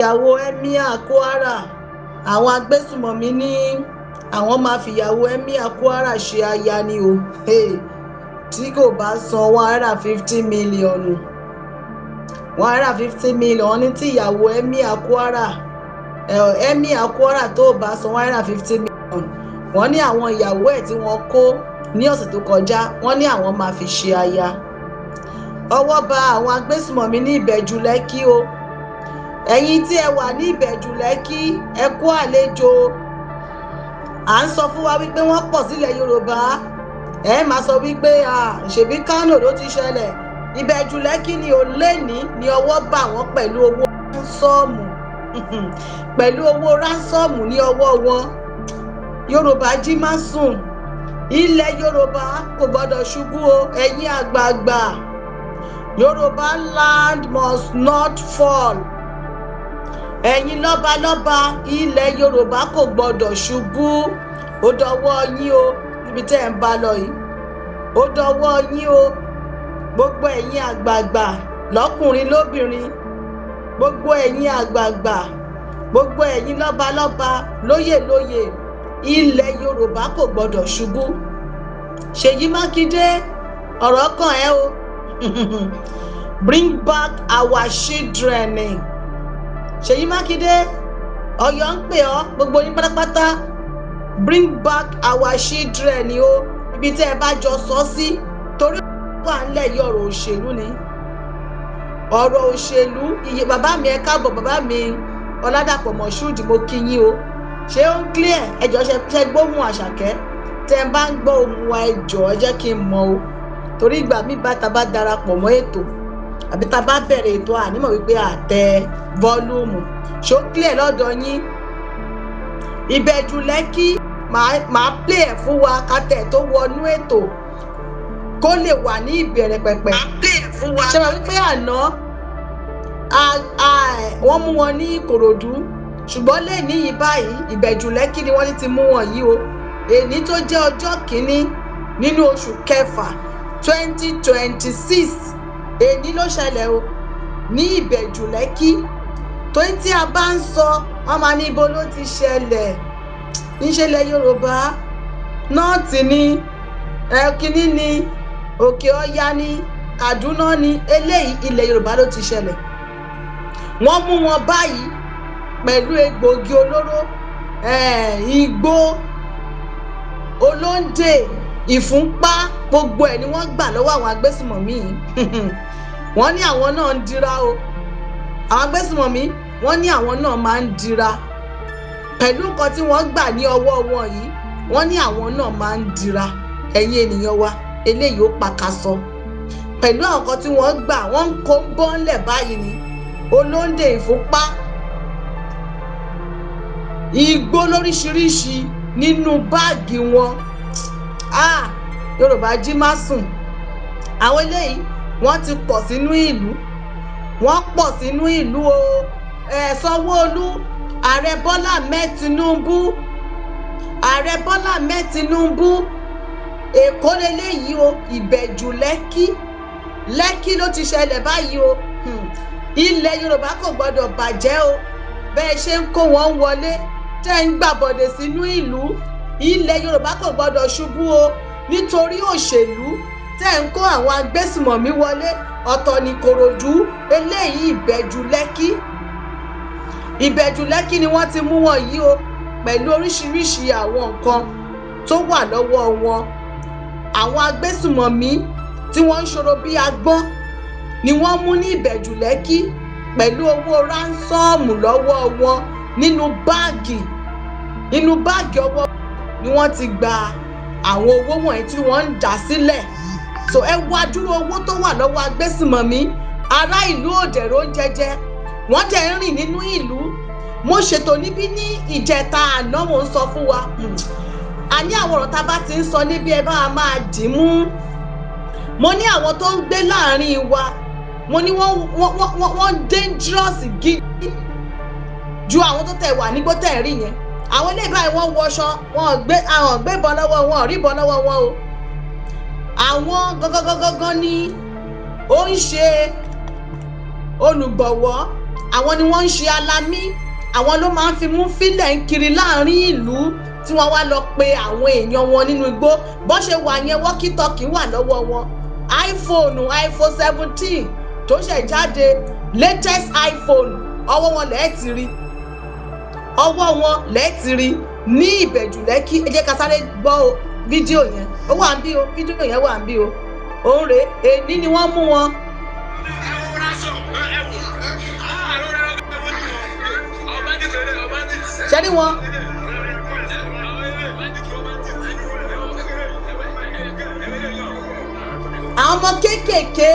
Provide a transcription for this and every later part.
Ìyàwó Emir Kwara, àwọn agbésùmọ̀mí ní àwọn máa fìyàwó Emir Kwara ṣe aya ni o, hey, tí kò bá san 150 million, 150 million ní tí ìyàwó Emir Kwara, Emir Kwara tó bá san 150 million, wọ́n ní àwọn ìyàwó ẹ̀ tí wọ́n kó ní ọ̀sẹ̀ tó kọjá, wọ́n ní àwọn máa fi ṣe aya. Ọwọ́ bá àwọn agbésùmọ̀mí ní Ìbẹ̀jú Lẹ́kì o. Ẹ̀yin tí ẹ wà ní Ìbẹ̀jú Lẹ́kì, ẹ kú àlejò. À ń sọ fún wa wípé wọ́n pọ̀ sílẹ̀ Yorùbá, ẹ máa sọ wípé ṣèbí Kánò ló ti ṣẹlẹ̀. Ìbẹ̀jú Lẹ́kì ni ò lẹ́ni ní ọwọ́ bá wọn pẹ̀lú owó ransom, pẹ̀lú owó ransom ní ọwọ́ wọn. Yorùbá jí, má sùn. Ilẹ̀ Yorùbá kò gbọ́dọ̀ ṣubú o. Ẹ̀yin àgbààgbà, Yorùbá land must not fall. Ẹ̀yin lọ́balọ́ba, ilẹ̀ Yorùbá kò gbọ́dọ̀ ṣubú. Ó dọwọ́ yín o. Níbi tẹ́ ẹ̀ ń bá lọ yìí, ó dọwọ́ yín o. Gbogbo ẹ̀yin àgbààgbà, lọ́kùnrin lóbìnrin, gbogbo ẹ̀yin àgbààgbà, gbogbo ẹ̀yin lọ́balọ́ba, lóyè lóyè, ilẹ̀ Yorùbá kò gbọ́dọ̀ ṣubú. Ṣèyí Mákindé, ọ̀rọ̀ kàn ẹ́ o. Bring back our children. Ṣèyí Mákindé, Ọ̀yọ́ ń pè ọ́. Gbogbo yín pátápátá, bring back our children o. Ibi tí ẹ bá jọ sọ sí, torí wà ńlẹ̀ yìí, ọ̀rọ̀ òṣèlú ni, ọ̀rọ̀ òṣèlú. Iye bàbá mi, ẹ káàbọ̀. Bàbá mi Ọ̀làdàpọ̀ Moshood, mo kí yín o. Ṣé ó ń clear? Ẹ jọ̀ọ́, ṣe gbóhùn Àṣàkẹ́? Tẹ́ ẹ bá ń gbọ́ ohùn wa, ẹ jọ̀ọ́, ẹ jẹ́ kí n mọ̀ o, torí ìgbà mi bá ta bá darapọ̀ mọ́ ètò àbí ta bá bẹ̀rẹ̀ ètò, ànímọ̀ wípé àtẹ volume. Ṣó clear lọ́dọ̀ yín? Ìbẹ̀jú Lẹ́kì, màá play ẹ̀ fún wa kátẹ̀ tó wọnú ètò kó lè wà ní ìbẹ̀rẹ̀ pẹ̀pẹ̀. Ṣe wà wípé àná wọ́n mú wọn ní Ìkòròdú, ṣùgbọ́n lẹ́ni yìí báyìí, Ìbẹ̀jú Lẹ́kì ni wọ́n ti mú wọn yìí o. Èní tó jẹ́ ọjọ́ kìíní nínú oṣù kẹfà 2026, èní ló ṣẹlẹ̀ o ní Ìbẹ̀jú Lẹ́kì. Tó tí a bá ń sọ, wọ́n máa ní ibo ló ti ṣẹlẹ̀? Níṣẹ́lẹ̀ Yorùbá North ni, ẹ̀kíní ni, Òkè Ọya ni, Kaduna ni. Eléyìí, ilẹ̀ Yorùbá ló ti ṣẹlẹ̀. Wọ́n mú wọn báyìí pẹ̀lú egbòogi olóró, igbó, olóńdè, ìfúnpá, gbogbo ẹ̀ ni wọ́n gbà lọ́wọ́ àwọn agbésùmọ̀mí yìí. Wọ́n ní àwọn náà ń dira o. Àwọn agbésùmọ̀mí, wọ́n ní àwọn náà máa ń dira pẹ̀lú nǹkan tí wọ́n gbà ní ọwọ́ wọn yìí. Wọ́n ní àwọn náà máa ń dira. Ẹ̀yin ènìyàn wa, eléyìí ó pakasọ pẹ̀lú àwọn nǹkan tí wọ́n gbà. Wọ́n ń kó bọ́ńlẹ̀ báyìí ni, olóńdè, ìfúnpá, igbó lóríṣiríṣi nínú báàgì wọn. Ah, Yorùbá jí, má sùn. Àwọn eléyìí, wọ́n ti pọ̀ sínú ìlú, wọ́n pọ̀ sínú ìlú o. Ẹ̀ Sanwó-Olú, Ààrẹ Bọ́lá Ahmed Tinubu, Ààrẹ Bọ́lá Ahmed Tinubu, Èkó leléyìí o. Ìbẹ̀jú Lẹ́kì, Lẹ́kì ló ti ṣẹlẹ̀ báyìí o. Ilẹ̀ Yorùbá kò gbọ́dọ̀ bàjẹ́ o. Bẹ́ẹ̀ ṣe ń kó wọn wọlé, tẹ́ ń gbàbọ̀dẹ̀ sínú ìlú, ilẹ̀ Yorùbá kò gbọ́dọ̀ ṣubú o. Nítorí òṣèlú, tẹ́ ń kó àwọn agbésùmọ̀mí wọlé. Ọ̀tọ̀ ní Kòròdú, eléyìí Ìbẹ̀jú Lẹ́kì. Ìbẹ̀jú Lẹ́kì ni wọ́n ti mú wọn yìí o, pẹ̀lú oríṣiríṣi àwọn nǹkan tó wà lọ́wọ́ wọn. Àwọn agbésùmọ̀mí tí wọ́n ń ṣòro bí agbọ́n ni wọ́n mú ní Ìbẹ̀jú Lẹ́kì pẹ̀lú owó ransom lọ́wọ́ wọn nínú báàgì. Nínú báàgì ọwọ́ ni wọ́n ti gba àwọn owó wọ̀nyí tí wọ́n ń dà sílẹ̀. So ẹ wá dúró, owó tó wà lọ́wọ́ agbésùmọ̀mí. Ará ìlú òdẹ̀rọ̀ oúnjẹ jẹ, wọ́n dẹ̀ ń rìn nínú ìlú. Mo ṣètò níbí ní ìjẹta àná, mò ń sọ fún wa, àní àwọn ọ̀rọ̀ tá a bá ti ń sọ níbí, ẹ bá a máa dì í mú. Mo ní àwọn tó ń gbé láàrin wa, mo ní wọ́n dangerous gidi ju àwọn tó tẹ̀ wà nígbó tẹ̀ rí yẹn. Àwọn ilé ìbáyìí, wọ́n wọṣọ wọn, gbé àwọn gbébọn lọ́wọ́ wọn, rí ìbọn lọ́wọ́ wọn o. Àwọn gangan ni ó ń ṣe olùgbọ̀wọ́. Àwọn ni wọ́n ń ṣe alamí, àwọn ló máa ń fi mú fílẹ̀ ń kiri láàrin ìlú, tí wọ́n wá lọ pe àwọn èèyàn wọn nínú igbó. Bó ṣe wà yẹn, walkie-talkie wà lọ́wọ́ wọn, iPhone 17 tó ṣẹ̀ jáde, latest iPhone, ọwọ́ wọn lẹ́ẹ̀ ti rí, ọwọ́ wọn lẹ́ẹ̀ ti rí ní Ìbẹ̀jú Lẹ́kí. Ẹ jẹ́ ká sáré gbọ́ o, fídíò yẹn ó wà ń bí o, fídíò yẹn wà ń bí o. Òun rèé, èní ni wọ́n mú wọn. Ṣe rí wọn? Àwọn ọmọ kéékèèké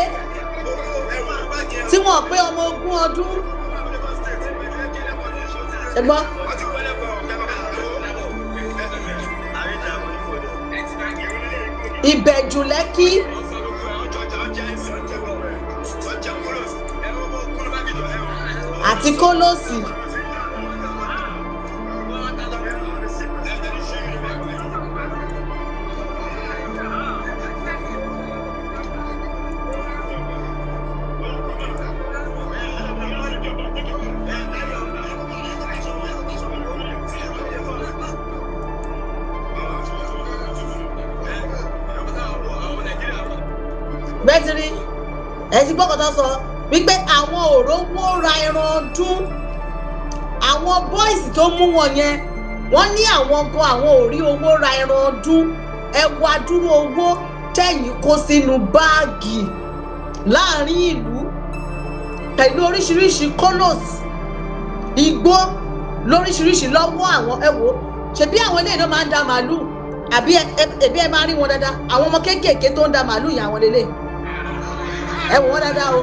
tí wọ́n pé ọmọ 20 ọdún, ṣe gbọ́. Ìbẹ̀jú Lẹ́kí. Àti kólóòsì. Bẹ́ẹ̀ ti rí, ẹ ti gbọ́ kọ́tọ́ sọ wípé àwọn ò rówó ra ẹran ọdún. Àwọn boys tó mú wọn yẹn, wọ́n ní àwọn gan, àwọn ò rí owó ra ẹran ọdún. Ẹ wá dúró, owó tẹ̀yìn kó sínú báàgì láàrin ìlú pẹ̀lú oríṣiríṣi kólòs, igbó lóríṣiríṣi lọ́wọ́ àwọn. Ẹ wò ó, ṣebí àwọn eléyìí ló máa ń da màálù, àbí ẹbí ẹ máa rí wọn dáadáa? Àwọn ọmọ kéékèèké tó ń da màálù yẹn, àwọn lélẹ̀. Ẹ wò wọ́n dáadáa o.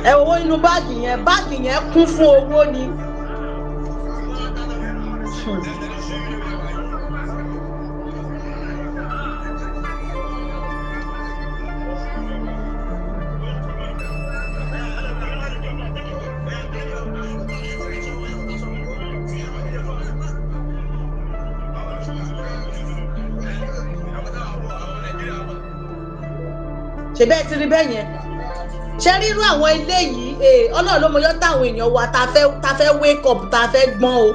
Ẹ wo owó nínú báàgì yẹn, báàgì yẹn kún fún owó ni. Ṣe bẹ́ẹ̀ ti rí bẹ́ẹ̀ yẹn? Ṣe rírú àwọn ilé yìí, Ọlọ́run ló mọyọ́ táwọn èèyàn wa ta fẹ́ wake up, ta fẹ́ gbọ́n o.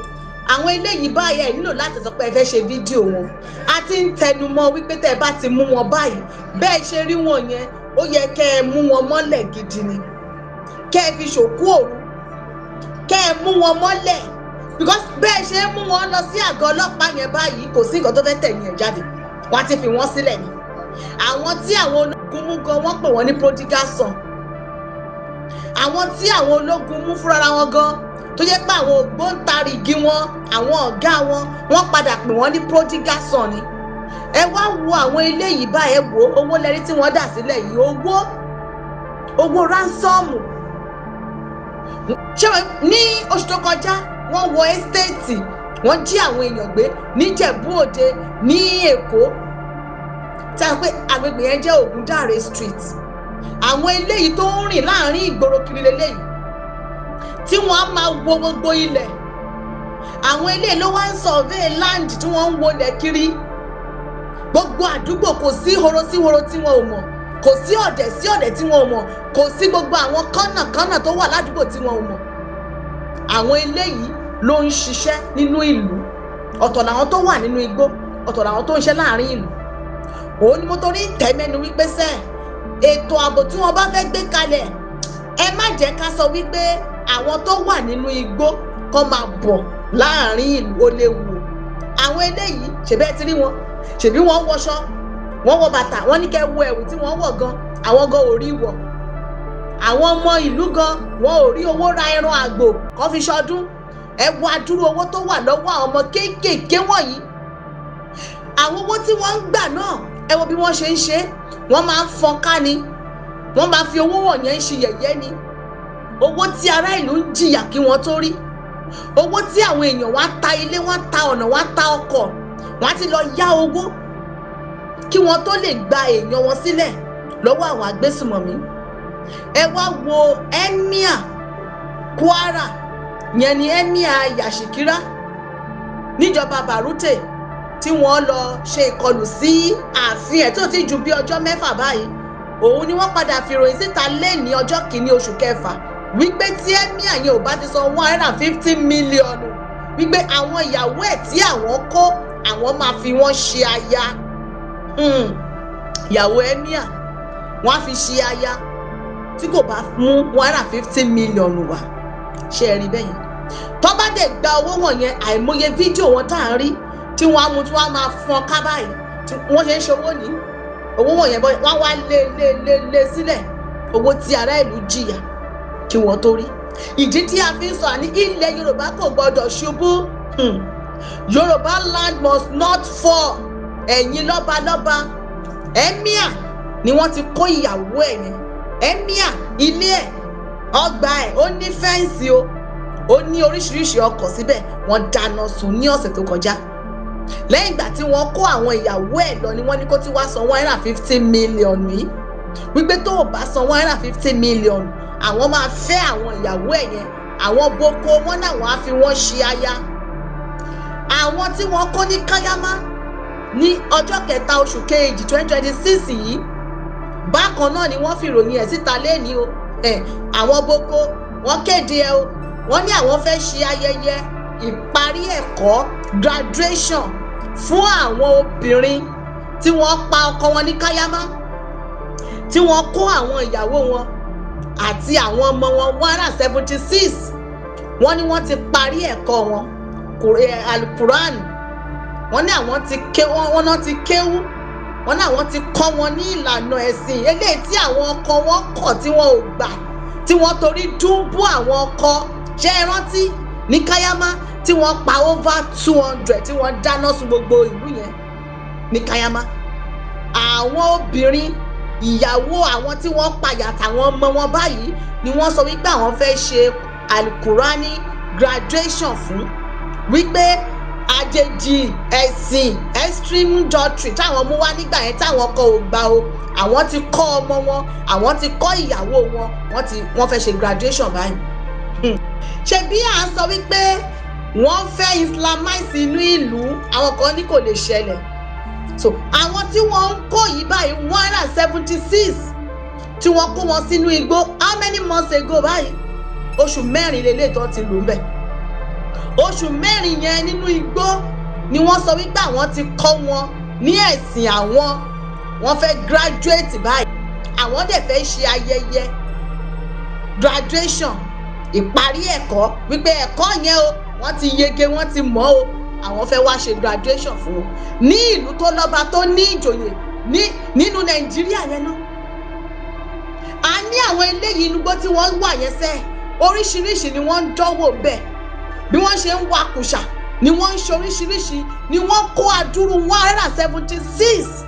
Àwọn eléyìí báyìí, ẹ nílò láti sọ pé ẹ fẹ́ ṣe fídíò wọn. A ti ń tẹnu mọ́ wípé tẹ́ ẹ bá ti mú wọn báyìí, bẹ́ẹ̀ ṣe rí wọn yẹn, ó yẹ kẹ́ ẹ mú wọn mọ́lẹ̀ gidi ni, kẹ́ ẹ fi ṣòkú òru, kẹ́ ẹ mú wọn mọ́lẹ̀, because bẹ́ẹ̀ ṣe ń mú wọn lọ sí àgọ́ ọlọ́pàá yẹn báyìí, kò sí nǹkan tó fẹ́ tẹ̀yìn ẹ̀ jáde. Wọ́n á ti fi wọ́n sílẹ̀ ni. Àwọn tí àwọn ológun mú gan, wọ́n pè wọ́n ní prodigal son. Àwọn tí àwọn ológun mú fúnra wọn gan, tó jẹ́ pé àwọn ògbóǹtarìgì wọn, àwọn ọ̀gá wọn, wọ́n padà pè wọ́n ní prodigal son ni. Ẹ wá wo àwọn eléyìí báyìí, ẹ wo owó lẹ́rí tí wọ́n dà sílẹ̀ yìí, owó ransom. Ṣé ní oṣù tó kọjá, wọ́n wọ estate, wọ́n jí àwọn èèyàn gbé níjẹ̀bú Òde ní Èkó, tí a pé agbègbè yẹn jẹ́ Ògúndàrè Street. Àwọn eléyìí tó ń rìn láàrin ìgboro kiri leléyìí, tí wọ́n á máa wo gbogbo ilẹ̀. Àwọn eléyìí ló wá ń survey land, tí wọ́n ń wọlé kiri gbogbo àdúgbò. Kò sí horo sí horo tí wọn ò mọ̀, kò sí ọ̀dẹ̀ sí ọ̀dẹ̀ tí wọn ò mọ̀, kò sí gbogbo àwọn kọ́nàkọ́nà tó wà ládùúgbò tí wọn ò mọ̀. Àwọn eléyìí ló ń ṣiṣẹ́ nínú ìlú. Ọ̀tọ̀ làwọn tó wà nínú igbó, ọ̀tọ̀ làwọn tó ń ṣe láàrin ìlú. Òun ni mo torí ń tẹ̀ mẹ́nu wípé sẹ́ ètò ààbò tí wọ́n bá fẹ́ gbé kalẹ̀, ẹ má jẹ́ ká sọ wípé àwọn tó wà nínú igbó kọ́ máa bọ̀ láàrin ìlú. Ó léwu o. Àwọn eléyìí, ṣèbí ẹ ti rí wọn? Ṣèbí wọ́n wọṣọ, wọ́n wọ bàtà, wọ́n ní kẹ́ wo ẹ̀wù tí wọ́n wọ̀ gan, àwọn gan ò rí wọ̀. Àwọn ọmọ ìlú gan, wọn ò rí owó ra ẹran àgbò kọ́ fi ṣọdún. Ẹ wo adúrú owó tó wà lọ́wọ́ àwọn ọmọ kéékèèké wọ̀nyí. Àwọn owó tí wọ́n ń gbà náà, ẹ wo bí wọ́n ṣe ń ṣe. Wọ́n máa ń fọn ká ni, wọ́n máa fi owó wọ̀nyẹn ń ṣe yẹ̀yẹ́ ni. Owó tí ará ìlú ń jìyà kí wọ́n tó rí, owó tí àwọn èèyàn wá ta ilé, wọ́n ta ọ̀nà, wọ́n ta ọkọ̀, wọ́n á ti lọ yá owó kí wọ́n tó lè gba èèyàn wọn sílẹ̀ lọ́wọ́ àwọn agbésùmọ̀mí. Ẹ wá wo Emir Kwara yẹn ni, Emir Yashikira níjọba Barute, tí wọ́n lọ ṣe ìkọlù sí ààfin ẹ̀ tó ti ju bí ọjọ́ 6 báyìí. Òun ni wọ́n padà fi ròyìn síta lẹ́ni ọjọ́ 1 oṣù kẹfà wípé tí emir yẹn ò bá ti san 150 million, wípé àwọn ìyàwó ẹ̀ tí àwọn kó, àwọn máa fi wọ́n ṣe aya. Ìyàwó emir, wọ́n á fi ṣe aya tí kò bá mú 150 million wá. Ṣe é rí bẹ́yẹn? Tó bá dẹ̀ gba owó wọ̀nyẹn, àìmọye fídíò wọn tá à ń rí tí wọ́n á mú, tí wọ́n á máa fọ́n ká báyìí, tí wọ́n ṣe ń ṣòwò ní owó wọ̀nyẹn bọ́, wọ́n wá lé lé lé lé sílẹ̀. Owó tí ará ìlú jìyà kí wọ́n tó rí. Ìdí tí a fi ń sọ àní ilẹ̀ Yorùbá kò gbọdọ̀ ṣubú. Yorùbá land must not fall. Ẹ̀yin lọ́balọ́ba, emir ni wọ́n ti kó ìyàwó ẹ̀ yẹn. Emir, ilé ẹ̀, ọgbà ẹ̀, ó ní fence o, ó ní oríṣiríṣi ọkọ̀ síbẹ̀. Wọ́n dáná sun ní ọ̀sẹ̀ tó kọjá. Lẹ́yìn ìgbà tí wọ́n kó àwọn ìyàwó ẹ̀ lọ ni wọ́n ní kó tí wá san 150 million yìí, wípé tó o bá san 150 million, àwọn máa fẹ́ àwọn ìyàwó ẹ̀ yẹn. Àwọn boko wọn náà, wọ́n á fi wọ́n ṣe aya. Àwọn tí wọ́n kó ní Káyámá ní ọjọ́ 3 oṣù kejì 2026 yìí, bákan náà ni wọ́n fi ìròyìn ẹ̀ síta lẹ́ni o. Àwọn boko, wọ́n kéde ẹ o. Wọ́n ní àwọn fẹ́ ṣe ayẹyẹ ìparí ẹ̀kọ́, graduation, fún àwọn obìnrin tí wọ́n pa ọkọ wọn ní Káyámá, tí wọ́n kó àwọn ìyàwó wọn àti àwọn ọmọ wọn 176. Wọ́n ní wọ́n ti parí ẹ̀kọ́ wọn, Alukuran. Wọ́n ní àwọn ti ké wọ́n náà ti kéwú. Wọ́n ní àwọn ti kọ́ wọn ní ìlànà ẹ̀sìn eléyìí tí àwọn ọkọ wọn kọ̀, tí wọn ò gbà, tí wọ́n torí dúnbú àwọn ọkọ. Ṣé ẹ rántí ní Káyámá tí wọ́n pa over 200, tí wọ́n dáná sun gbogbo ìlú yẹn ní Káyámá? Àwọn obìnrin, ìyàwó àwọn tí wọ́n pa yàtàwọn ọmọ wọn báyìí ni wọ́n sọ wípé àwọn fẹ́ ṣe alukurani graduation fún, wípé àjèjì ẹ̀sìn, extreme doctrine, táwọn mú wá nígbà yẹn táwọn ọkọ ò gbà o, àwọn ti kọ́ ọmọ wọn, àwọn ti kọ́ ìyàwó wọn, wọ́n fẹ́ ṣe graduation báyìí. Ṣe bí à ń sọ wípé wọ́n fẹ́ islamize inú ìlú, àwọn kan ní kò lè ṣẹlẹ̀. So àwọn tí wọ́n ń kó yìí báyìí, 176 tí wọ́n kó wọn sínú igbó, how many months ago báyìí? Oṣù 4 lélẹ̀ tó ti lù ń bẹ̀. Oṣù 4 yẹn nínú igbó ni wọ́n sọ wípé àwọn ti kọ́ wọn ní ẹ̀sìn àwọn. Wọ́n fẹ́ graduate báyìí, àwọn dẹ̀ fẹ́ ṣe ayẹyẹ graduation, ìparí ẹ̀kọ́, wípé ẹ̀kọ́ yẹn o, wọ́n ti yege, wọ́n ti mọ̀ o, àwọn fẹ́ wá ṣe graduation fún wọn ní ìlú tó lọ́ba, tó ní ìjòyè ní nínú Nàìjíríà yẹn náà. A ní àwọn eléyìí, inú igbó tí wọ́n wà yẹn sẹ́, oríṣiríṣi ni wọ́n ń dánwò bẹ́ẹ̀. Bí wọ́n ṣe ń wakùsà ni wọ́n ń ṣe oríṣiríṣi, ni wọ́n kó adúrú 176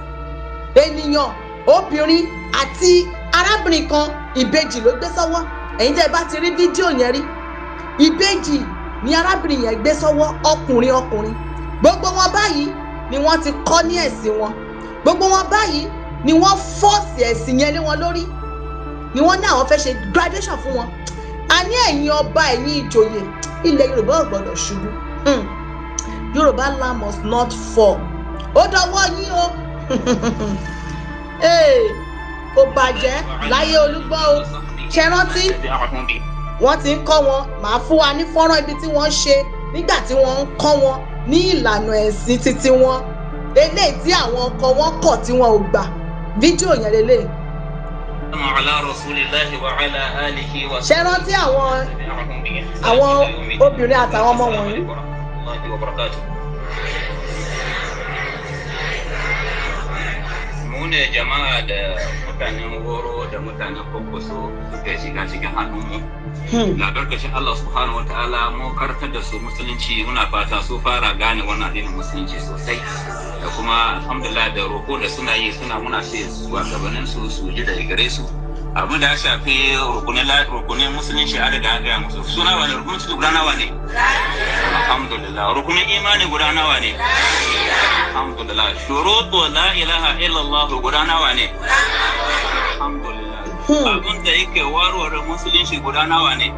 ènìyàn, obìnrin àti arábìnrin kan. Ìbejì ló gbé sọ́wọ́. Ẹ̀yin tẹ́ ẹ bá ti rí fídíò yẹn rí, ìbejì ni arábìnrin yẹn gbé sọ́wọ́, ọkùnrin ọkùnrin. Gbogbo wọn báyìí ni wọ́n ti kọ́ ní ẹ̀sìn wọn. Gbogbo wọn báyìí ni wọ́n force ẹ̀sìn yẹn lé wọn lórí, ni wọ́n ní àwọn fẹ́ ṣe graduation fún wọn. A ní ẹ̀yin ọba, ẹ̀yin ìjòyè, ilẹ̀ Yorùbá ò gbọ́dọ̀ ṣubú. Yorùbá land must not fall. Ó dọwọ́ yín o. Kò bàjẹ́ láyé olúgbọ́n o. Ṣe rántí wọ́n ti ń kọ́ wọn? Màá fún wa ní fọ́nrán ibi tí wọ́n ṣe nígbà tí wọ́n ń kọ́ wọn ní ìlànà ẹ̀sìn títí wọn, eléyìí tí àwọn ọkọ wọn kọ̀, tí wọn ò gbà. Fídíò yẹn lélẹ̀. على رسول الله وعلى آله. Ṣe rántí àwọn obìnrin àtàwọn ọmọ wọ̀nyí? Wa barakatuh. Mu ne jama'a da mutanen Woro da mutanen Kwankwaso suka shiga cikin hannunmu. Na karkashin Allah subhanahu wataala mu kartar da su musulunci. Muna fata su fara gane wannan addinin musulunci sosai, da kuma alhamdulillah da roko da suna yi, suna muna ce shugabannin su su ji daga gare su. Abin da ya shafi rukunin musulunci, an riga an gaya musu. Su nawa ne rukunin musulunci? Guda nawa ne? Alhamdulillah. Rukunin imani guda nawa ne? Alhamdulillah. Shurutu la ilaha illallah guda nawa ne? Alhamdulillah. Abin da yake warware musulunci guda nawa ne?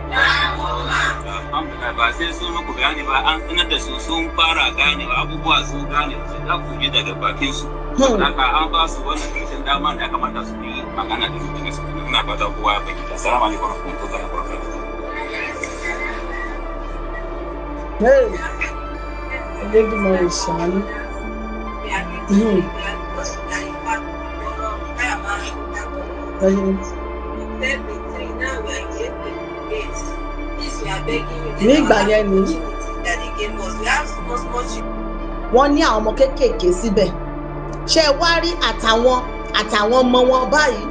Alhamdulillah. Ba sai sun muku bayani ba, an sanar da su, sun fara ganewa abubuwa, sun gane su, za ku ji daga bakin su. Haka an ba su wannan karshen dama da ya kamata su yi magana da su daga su. Ina fata kowa ya fahimta. Assalamu alaikum warahmatullahi wabarakatuh. Hey, Elédùmarè ṣàánú. Nígbà yẹn ni wọ́n ní àwọn ọmọ kéékèèké síbẹ̀. Ṣé ẹ wá rí àtàwọn ọmọ wọn báyìí,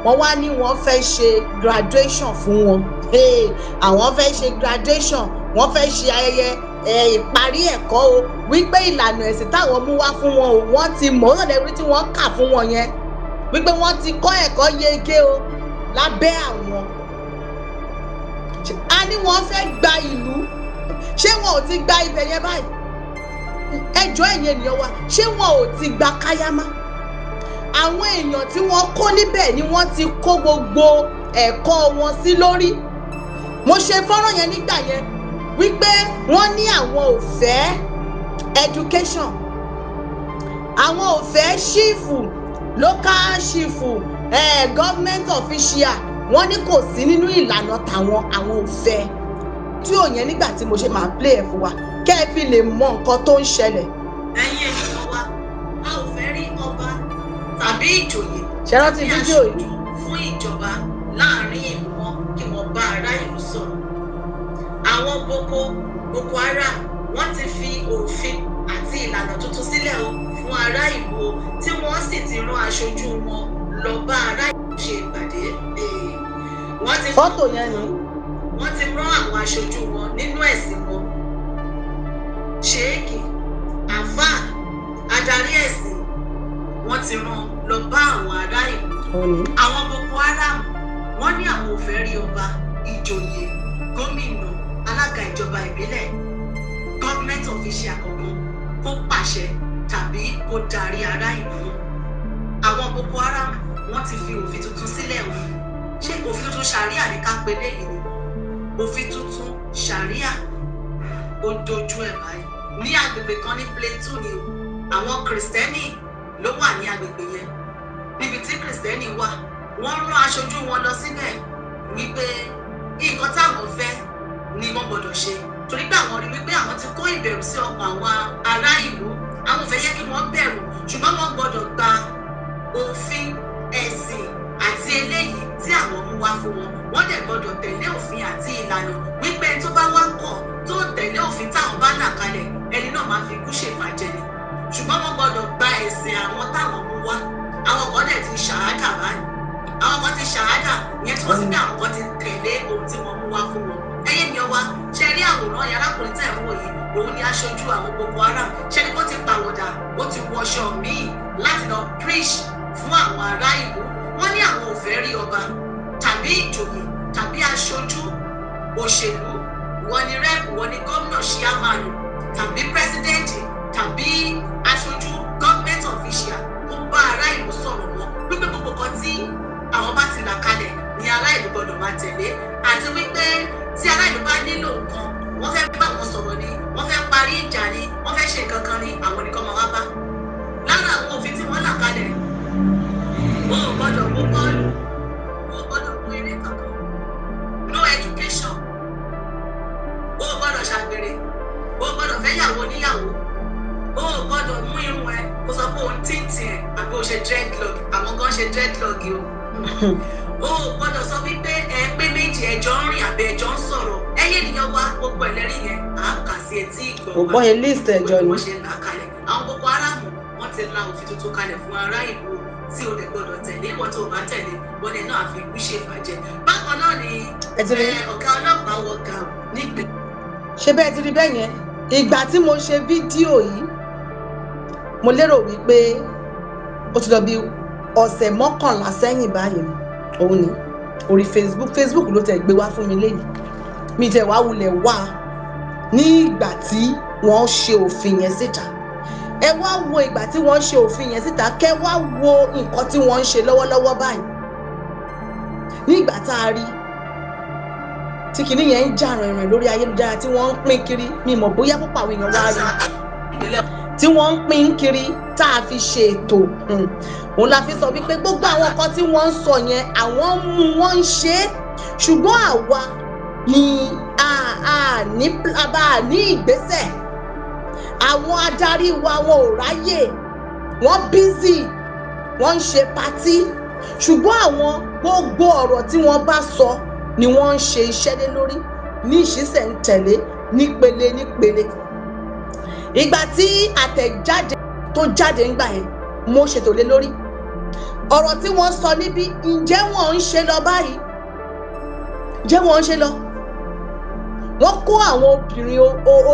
wọ́n wá ní wọ́n fẹ́ ṣe graduation fún wọn. Hey, àwọn fẹ́ ṣe graduation, wọ́n fẹ́ ṣe ayẹyẹ ìparí ẹ̀kọ́ o, wípé ìlànà ẹ̀sìn táwọn mú wá fún wọn o, wọ́n ti mọ̀ ọ́ lọ́dẹ̀ rí tí wọ́n kà fún wọn yẹn, wípé wọ́n ti kọ́ ẹ̀kọ́ yege o lábẹ́ àwọn. A ní wọ́n fẹ́ gba ìlú, ṣé wọn ò ti gba ibẹ̀ yẹn báyìí? Ẹjọ́, ẹ̀yin ènìyàn wa, ṣé wọn ò ti gba Káyámá? Àwọn èèyàn tí wọ́n kó níbẹ̀ ni wọ́n ti kó gbogbo ẹ̀kọ́ wọn sí lórí. Mo ṣe fọ́nrán yẹn nígbà yẹn wípé wọ́n ní àwọn ò fẹ́ education, àwọn ò fẹ́ chief, local chief, government official. Wọ́n ní kò sí nínú ìlànà tàwọn, àwọn ò fẹ́ tí ò yẹn. Nígbà tí mo ṣe máa play ẹ̀ fún wa kẹ́ ẹ fi lè mọ nǹkan tó ń ṣẹlẹ̀. Ẹ̀yin ènìyàn wa, a ò fẹ́ rí ọba tàbí ìjòyè Ṣe rántí fídíò yìí? fún ìjọba láàrin ìlú wọn kí wọ́n bá ará ìlú sọ̀rọ̀. Àwọn Boko Haram, wọ́n ti fi òfin àti ìlànà tuntun sílẹ̀ o fún ará ìlú o, tí wọ́n sì ti rán aṣojú wọn lọ bá ará ìlú ṣe ìpàdé. Wọ́n ti Fọ́tò yẹn ni. Wọ́n ti rán àwọn aṣojú wọn nínú ẹ̀sìn wọn, ṣéèkì, àfáà, adarí ẹ̀sìn, wọ́n ti rán lọ bá àwọn ará ìlú. Òun ni. Àwọn Boko Haram, wọ́n ní àwọn ò fẹ́ rí ọba, ìjòyè, gómìnà, alága ìjọba ìbílẹ̀, government official kankan kó pàṣẹ tàbí kó darí ará ìlú. Àwọn Boko Haram, wọ́n ti fi òfin tuntun sílẹ̀ o. Ṣé òfin tuntun sharia ní ká pe léyìí ni? Òfin tuntun sharia, ó dojú ẹ̀ báyìí. Ní agbègbè kan ní Plateau ni o, àwọn Kìrìsìtẹ́nì ló wà ní agbègbè yẹn. Níbi tí Kìrìsìtẹ́nì wà, wọ́n rán aṣojú wọn lọ síbẹ̀ wípé nǹkan táwọn fẹ́ ni wọ́n gbọ́dọ̀ ṣe, torí pé àwọn rí wípé àwọn ti kó ìbẹ̀rù sí ọkàn àwọn ará ìlú, àwọn ò fẹ́ jẹ́ kí wọ́n bẹ̀rù, ṣùgbọ́n wọ́n gbọ́dọ̀ gba òfin ẹ̀sìn àti eléyìí tí àwọn mú wá fún wọn. Wọ́n dẹ̀ gbọ́dọ̀ tẹ̀lé òfin àti ìlànà, wípé ẹni tó bá wá kọ̀ tó tẹ̀lé òfin táwọn bá là kalẹ̀, ẹni náà máa fi ikú ṣèfàjẹ ni. Ṣùgbọ́n wọ́n gbọ́dọ̀ gba ẹ̀sìn àwọn táwọn mú wá. Àwọn kan dẹ̀ ti ṣàhádà báyìí, àwọn kan ti ṣàhádà ìyẹn tí wọ́n sì pé àwọn kan ti tẹ̀lé ohun tí wọ́n mú wá fún wọn. Ẹyẹ ni ọwa ṣe rí àwòrán yẹn, arákùnrin tẹ̀ ń wò yìí, òun ni aṣojú àwọn Boko Haram. Ṣe ni kó ti pàwọ̀dà, ó ti wọṣọ míì láti lọ preach fún àwọn ará ìlú. Wọ́n ní àwọn ò fẹ́ rí ọba tàbí ìjòyè tàbí aṣojú òṣèlú, wọ́n ní rep, wọ́n ní gómìnà, chairman tàbí president tàbí aṣojú government official kó bá ará ìlú sọ̀rọ̀ mọ́, wípé gbogbo kan tí àwọn bá ti là kalẹ̀ ni ará ìlú gbọ́dọ̀ máa tẹ̀lé, àti wípé tí ará ìlú bá nílò nǹkan, wọ́n fẹ́ bá wọn sọ̀rọ̀ ni, wọ́n fẹ́ parí ìjà ni, wọ́n fẹ́ ṣe nǹkan kan ni, àwọn nìkan máa wá bá. Lára àwọn òfin tí wọ́n là kalẹ̀, wọn ò gbọ́dọ̀ wo bọ́ọ̀lù, wọn ò gbọ́dọ̀ wo eré kankan, no education, o ò gbọ́dọ̀ ṣàgbèrè, o ò gbọ́dọ̀ fẹ́ yàwó oníyàwó, o ò gbọ́dọ̀ mú irun ẹ kó sọ pé òun tíntìn ẹ àbí o ṣe dreadlock. Àwọn kan ṣe dreadlock o. O ò gbọ́dọ̀ sọ wípé ẹ pé méjì, ẹjọ́ ń rìn àbí ẹjọ́ ń sọ̀rọ̀. Ẹyẹ ènìyàn wa, gbogbo ẹlẹ́rìí yẹn à ń kà sí etí ìgbọ̀n. Kò gbọ́ yẹn, list ẹjọ́ ni. Wọ́n ṣe là á kalẹ̀. Àwọn Boko Haram, wọ́n ti la òfin tuntun kalẹ̀ fún ará ìlú tí o lè gbọ́dọ̀ tẹ̀lé. Ìwọ tó o bá tẹ̀lé, wọ́n lè náà fi ikú ṣèfàjẹ́. Bákan náà ni Ẹ ti rí. Ọ̀gá ọlọ́pàá wọ gàù nípìn Ṣé bẹ́ẹ̀ ti rí bẹ́ẹ̀ yẹn? Ìgbà tí mo ṣe fídíò yìí, mo lérò wípé ó ti lọ bí ọ̀sẹ̀ 11 sẹ́yìn báyìí. Òun ni. Orí Facebook, Facebook ló tẹ̀ gbé wá fún mi lẹ́yìn mi tẹ̀ wá wulẹ̀ wá. Ní ìgbà tí wọ́n ṣe òfin yẹn síta, ẹ wá wo ìgbà tí wọ́n ṣe òfin yẹn síta, kẹ́ wá wo nǹkan tí wọ́n ń ṣe lọ́wọ́lọ́wọ́ báyìí. Ní ìgbà tá a rí tí kinní yẹn ń jà rìnrìn lórí ayélujára, tí wọ́n ń pín kiri, mi mọ̀ bóyá púpọ̀ àwọn èèyàn wá rí tí wọ́n ń pín kiri tá a fi ṣe ètò. Òun la fi sọ wípé gbogbo àwọn nǹkan tí wọ́n ń sọ yẹn, àwọn ń mú wọ́n ń ṣe é, ṣùgbọ́n àwa ni a ní a ní ìgbésẹ̀. Àwọn adarí wa, wọn ò ráyè, wọ́n busy, wọ́n ń ṣe party, ṣùgbọ́n àwọn gbogbo ọ̀rọ̀ tí wọ́n bá sọ ni wọ́n ń ṣe iṣẹ́ lé lórí ní ìṣísẹ̀ ń tẹ̀lé nípele nípele. Ìgbà tí àtẹ̀jáde tó jáde ńgbà yẹn, mo ṣètò lé lórí ọ̀rọ̀ tí wọ́n sọ níbí. Ǹjẹ́ wọ́n ń ṣe lọ báyìí? Ǹjẹ́ wọ́n ń ṣe lọ? Wọ́n kó àwọn obìnrin,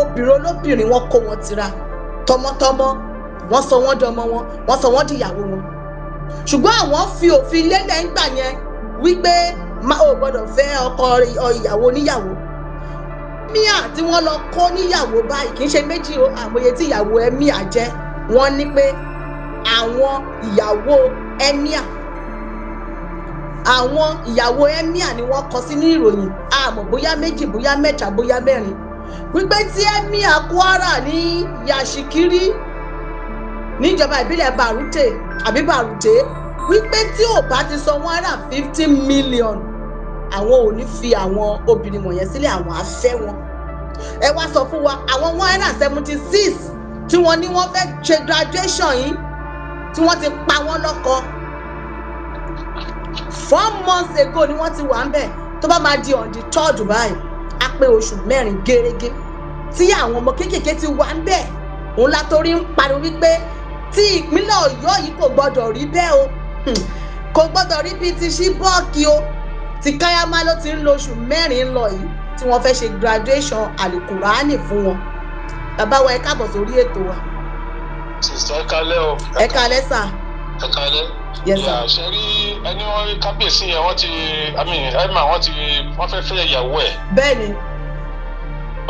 obìnrin olóbìnrin, wọ́n kó wọn tira tọmọtọmọ, wọ́n sọ wọ́n dọmọ wọn, wọ́n sọ wọ́n dìyàwó wọn, ṣùgbọ́n àwọn fi òfin lélẹ̀ ńgbà yẹn wípé má ò gbọ́dọ̀ fẹ́ ọkọ ìyàwó oníyàwó. Emir tí wọ́n lọ kó níyàwó báyìí, kì í ṣe méjì o, àmọye tí ìyàwó emir jẹ́. Wọ́n ní pé àwọn ìyàwó emir, àwọn ìyàwó emir ni wọ́n kọ sínú ìròyìn, àmọ́ bóyá méjì, bóyá mẹ́ta, bóyá mẹ́rin, wípé tí emir Kwara ní Yashikiri níjọba ìbílẹ̀ Barute àbí Barute, wípé tí ò bá ti san 150 million, àwọn ò ní fi àwọn obìnrin wọ̀nyẹn sílẹ̀, àwọn á fẹ́ wọn. Ẹ wá sọ fún wa, àwọn 176 tí wọ́n ní wọ́n fẹ́ ṣe graduation yìí, tí wọ́n ti pa wọ́n lọ́kọ 4 months ago ni wọ́n ti wà ń bẹ̀. Tó bá máa di on the third báyìí, á pé oṣù 4 gẹ́rẹ́gẹ́ tí àwọn ọmọ kéékèèké ti wà ń bẹ̀. Òun látorí ń pariwo wípé tí ìpínlẹ̀ Ọ̀yọ́ yìí kò gbọ́dọ̀ rí bẹ́ẹ̀ o, kò gbọ́dọ̀ rí bíi ti Chibok o. Ti Kaiama ló ti ń lo oṣù 4 lọ yìí tí wọ́n fẹ́ ṣe graduation alukurani fún wọn. Bàbá wa, ẹ káàbọ̀ sórí ètò wa. Sister, ẹ kálẹ́ o. Ẹ kálẹ́ sà. Ẹ kálẹ́. Yes, sir. Ṣe rí ẹni wọ́n rí kábíyèsí yẹn, wọ́n ti, I mean, emir, wọ́n ti, wọ́n fẹ́ fẹ́ ìyàwó ẹ̀. Bẹ́ẹ̀ ni.